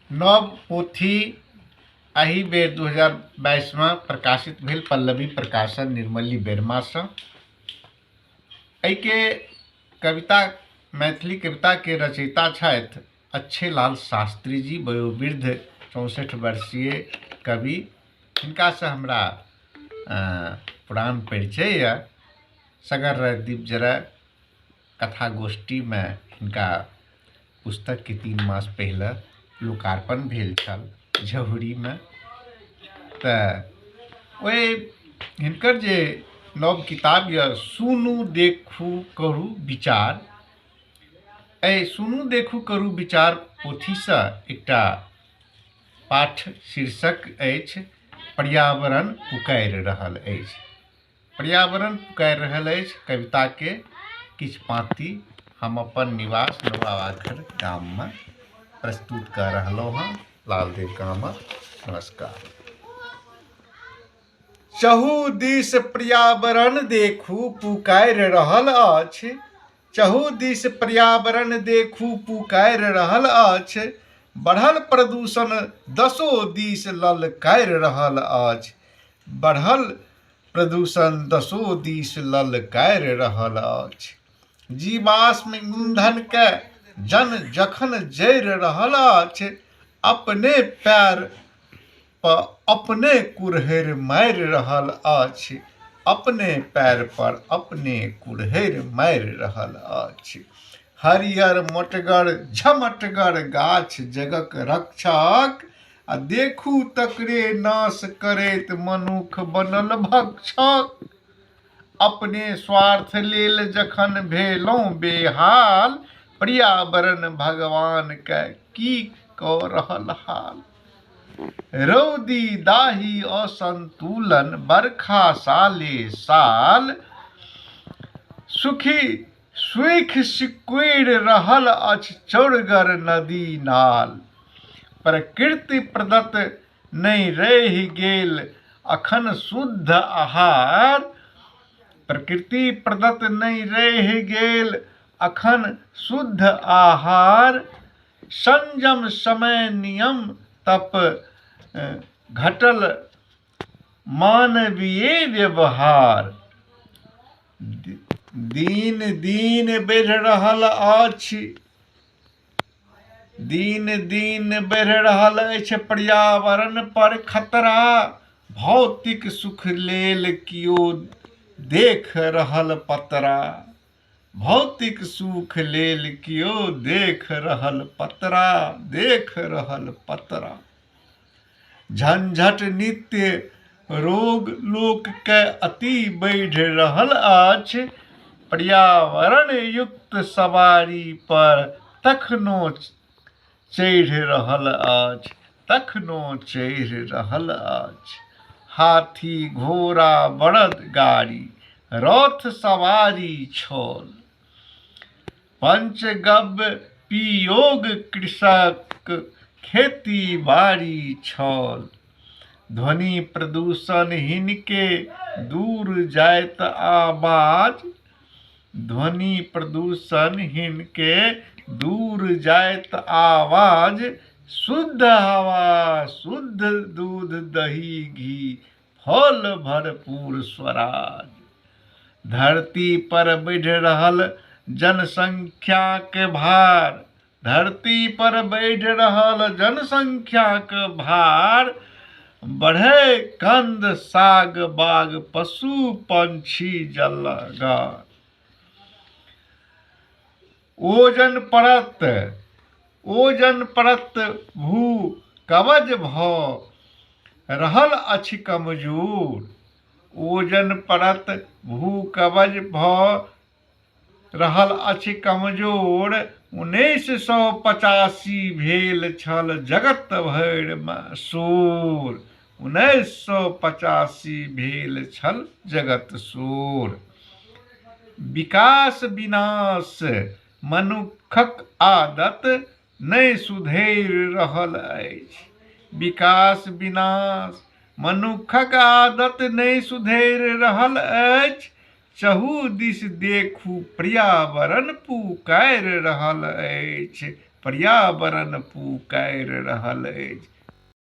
नव पोथी एहि बेर 2022मे प्रकाशित भेल पल्लवी प्रकाशन निर्मली बेरमासँ। एहिके कविता मैथिली कविताके रचयिता छथि अच्छेलाल शास्त्री जी, वयोवृद्ध 64 वर्षीय कवि। हिनकासँ हमरा पुरान परिचय यऽ। सगर राति दीप जरय कथा गोष्ठीमे हिनका पुस्तकके 3 मास पहिले लोकार्पण भेल छल जहुरीमे। तऽ ओहि हिनकर जे नव किताब यऽ सुनू देखू करू विचार, एहि सुनू देखू करू विचार पोथीसँ एकटा पाठ शीर्षक अछि पर्यावरण पुकारि रहल अछि। पर्यावरण पुकारि रहल अछि कविताके किछु पाँति हम अपन निवास नवाघर गाममे प्रस्तुत कऽ रहलहुँ हँ। लालदेव कामत, नमस्कार। चहु दिस पर्यावरण देखू पुकारि रहल अछि, चहु दिस पर्यावरण देखू पुकारि रहल अछि, बढ़ल प्रदूषण दसो दिस ललकारि रहल अछि, बढ़ल प्रदूषण दसो दिस ललकारि रहल अछि। जीवाश्म ईंधनके जन जखन जरि रहल अछि, अपने पैर पर अपने कुरहरि मारि रहल अछि, अपने पैर पर अपने कुरहरि मारि रहल अछि। हरियर मोटगर झमटगर गाछ जगक रक्षक, आ देखू तकरे नाश करैत मनुख बनल भक्षक। अपने स्वार्थ लेल जखन भेलहुँ बेहाल, पर्यावरण भगवानके की कऽ रहल हाल। रौदी दाही असंतुलन बरखा साले साल, सुखी सुखि सिकुड़ि रहल अछि चौड़गर नदी नाल। प्रकृति प्रदत्त नहि रहि गेल अखन शुद्ध आहार, प्रकृति प्रदत्त नहि रहि गेल अखन शुद्ध आहार। संयम समय नियम तप घटल मानवीय व्यवहार। दिन दिन बढ़ि रहल अछि, दिन दिन बढ़ि रहल अछि पर्यावरण पर खतरा। भौतिक सुख लेल कियो देख रहल पतरा, भौतिक सुख लेल कियो देख रहल पतरा, देख रहल पतरा। झंझट नित्य रोग लोकके अति बढ़ि रहल अछि, पर्यावरण युक्त सवारी पर तखनो चढ़ि रहल अछि, तखनो चढ़ि रहल अछि। हाथी घोड़ा बड़द गाड़ी रथ सवारी छल, पंचगव्य पियोग कृषक खेती बाड़ी छल। ध्वनि प्रदूषण हिनके दूर जाइत आवाज, ध्वनि प्रदूषण हिनके दूर जाइत आवाज। शुद्ध हवा शुद्ध दूध दही घी फल भरपूर स्वराज। धरती पर बढ़ि रहल जनसंख्याके भार, धरती पर बढ़ि रहल जनसंख्याके भार। बढ़ै कंद साग बाग पशु पंछी जलगार। ओजन परत ओजन परत भू कवच भऽ रहल अछि कमजोर, ओजन परत भू कवच भऽ रहल अछि कमजोर। 1985 भेल छल जगत भरिमे शोर, 1985 भेल छल जगत शोर। विकास विनाश मनुक्खक आदत नहि सुधरि रहल अछि, विकास विनाश मनुक्खक आदत नहि सुधरि रहल अछि। चहु दिस देखू पर्यावरण पुकारि रहल अछि, पर्यावरण पुकारि रहल अछि।